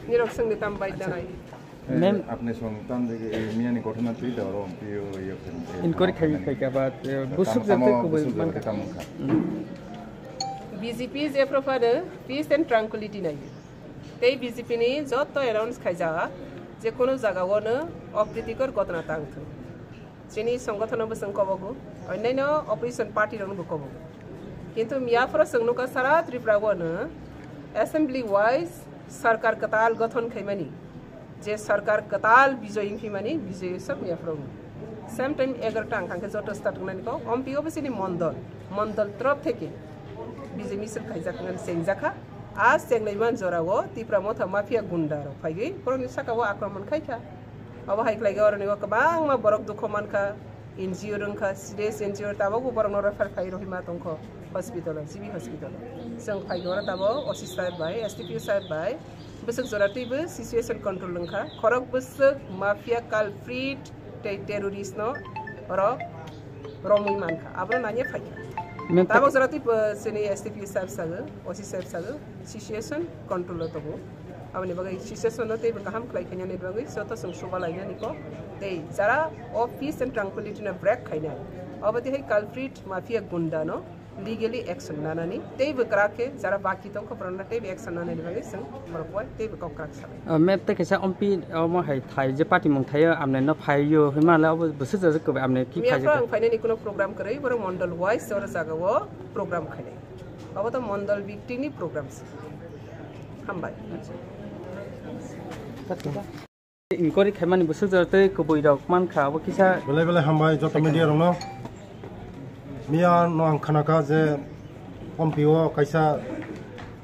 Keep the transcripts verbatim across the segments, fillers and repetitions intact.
Nirok sengni tam bai danai. Ma'am, apni song tam de, eh, miyani ghotona twi da oro piyo, iyo, eh, inquiry khai khai ka ba, eh, busuk jate kubui busuk jate manka. Tam wngkha. B J P je prophano peace and tranquility nai. Tei B J P ni joto announce khaijak, je kono jaga ono opritikor ghotona tang thung. Chini songothono bo chwng kobogo, onyaino opposition party rokno bo kobogo. Kintu miyaphoro chwng nukha sara Tripura o no assembly wise sarkar kwtal gothon khaimani, je sarkar kwtal bijoy wngphimani, bijoy sok miyaphoro wngwi. Same time egarota ang thangkhe joto start wngnani kok, ompi o bo chini mondol, mondol trop theke bijoy misil khaijak wngnani chengjakha. A chenglaimani jorao Tipra Motha mafia gunda rok phaiwi borokni sakao akromon khaikha. Abo hai khlai khe oroni o kwbangma borok dukhu mankha, N G O rwngkha, serious N G O tabukbo borokno refer khai rohima tongkho hospital o, G B hospital o. Chwng phaikhe oro tabuk O C saheb bai, S D P O saheb bai bwswk jora twibo situation control wngkha. Khorok bwswk mafia culprit tei terrorist no oro romwi mankha. Abono nangya phaikha. Tabuk jora twibo chini S D P O saheb sago, O C saheb sago, situation control o tongo. Aboni bagwi situation no teibo kaham khlai khainani bagwi joto chwng suba lainani kok tei jara o peace and tranquility no break khainai. Obo tei hai culprit mafia gunda no legally action nanani teibo kwrak khe jara baki tongkha borokno teibo action nanani bagwi chwng borok bai teibo kok kwrak salai. O, map tei kaisa ompi omo hai thai je party mung thaio amne no phaio hwnma le obo bwswk jajak khe amne ki miya phaijak phang khe? Phainani kuno program kwrwi borok mondol wise oro jaga o program khainai. Obo to mondol victim ni program se. Hambai. Inquiry khaimani bwswk jora tei kubui rok mankha abo kisa. Belai belai hambai joto media rokno. Miya no ang khanakha je ompi o kaisa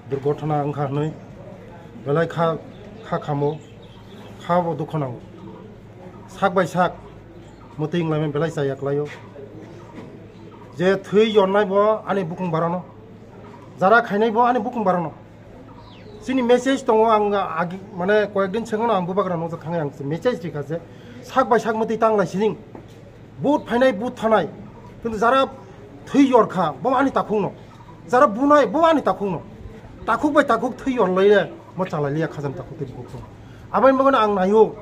durgothona wngkha hwnwi. Belai kha, kha khamo, kha bo dukho nango. Sak bai sak mwtwi wnglaimani belai chaya kwlaio. Je thwi yornai bo ani bukung barano, jara khainai bo ani bukung barano. Chini message tongo, ang agi, mane, koyekdin sengano ang bubagra nokjak thangwi ang message rikha je sak bai sak mwtwi tanglai sining. But phainai, but thanai. Kintu jara thwi yorkha, bo ani takhukno. Jara bunai, bo ani takhukno. Takhuk bai takhuk thwi yorlai le, mo chalai liya khajam takhuk tei bukhuk. Aboni bagwino ang naio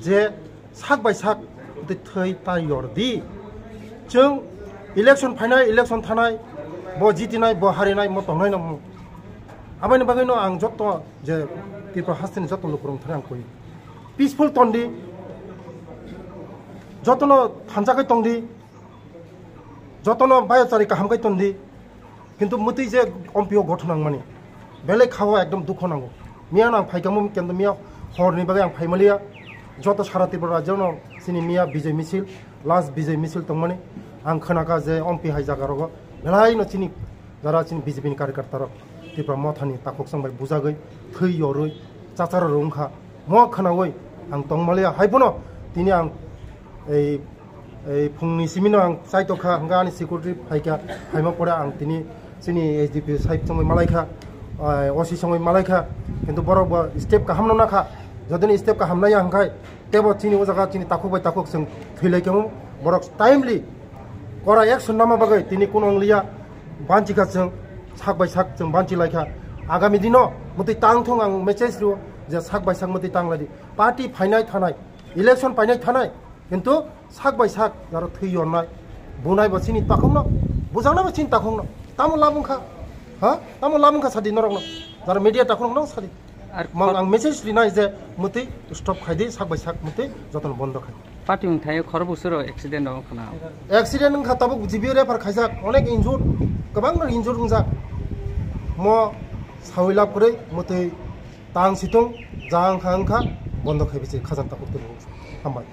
je sak bai sak tei thwi ta yor di. Chwng election phainai, election thanai, bo jitinai, bo harinai, mo tongnai no. Aboni bagwino ang joto je Tripura hasteni joto lukurok thani ang koi. Peaceful tondi, jotono thansa kai tongdi, jotono bayachari kaham kai tongdi. Kintu mwtwi je ompi o gothon nangmani, belai khao ekdom dukho nango. Miya no ang phaikamo kintu miya horni bagwi ang phaimaliya. Joto sara Tripura rajyo no chini miya bijay misil, last bijay misil tongmani. Ang khnakha je ompi hai jaga rogo belai no chini jara chini B J P ni karyakarta rok Tipra Mothani takhuk chwng bai bujagwi thwi yorwi chacharo rwngkha. Mo khnaui ang tongmaliya hai phano tini ang ei, ei phungni simino ang chaitokha, hwnkhe ani security phaikha, phaima pore ang tini chini S D P side songwi malaikha, ah, O C songwi malaikha, kintu borok bo step kaham no nakha, jodini step kaham naiya hwnkhe tebo chini o jaga chini takhuk bai takhuk chwng thwilaikha, borok timely kora action nama bagwi tini kuno wngliya, banchikha chwng sak bai sak chwng banchilaikha, agami dino mwtwi tangthung ang message rio je sak bai sak mwtwi tanglaidi. Party phainai thanai, election painai thanai, kintu sak bai sak jaro thwi yornai, bunai bo chini takhukno, bujaknai bo chini takhukno. Tamo labung kha, ha? Tamo labung kha sadi norokno. Jaro media takhukno sadi. Ar mang ang message rinai je mwtwi stop khaidi, sak bai sak mwtwi jotono bondo khai. Party wng thaio khoro bwswro accident o khna. Accident wngkha tabuk G B refer khaijak, onek injured, kwbangno injured wngjak. Mo sawi lab kwrwi mwtwi tang situng, ja wngkha wngkha, bondo khai bisi khajam tabuk tini. Hambai.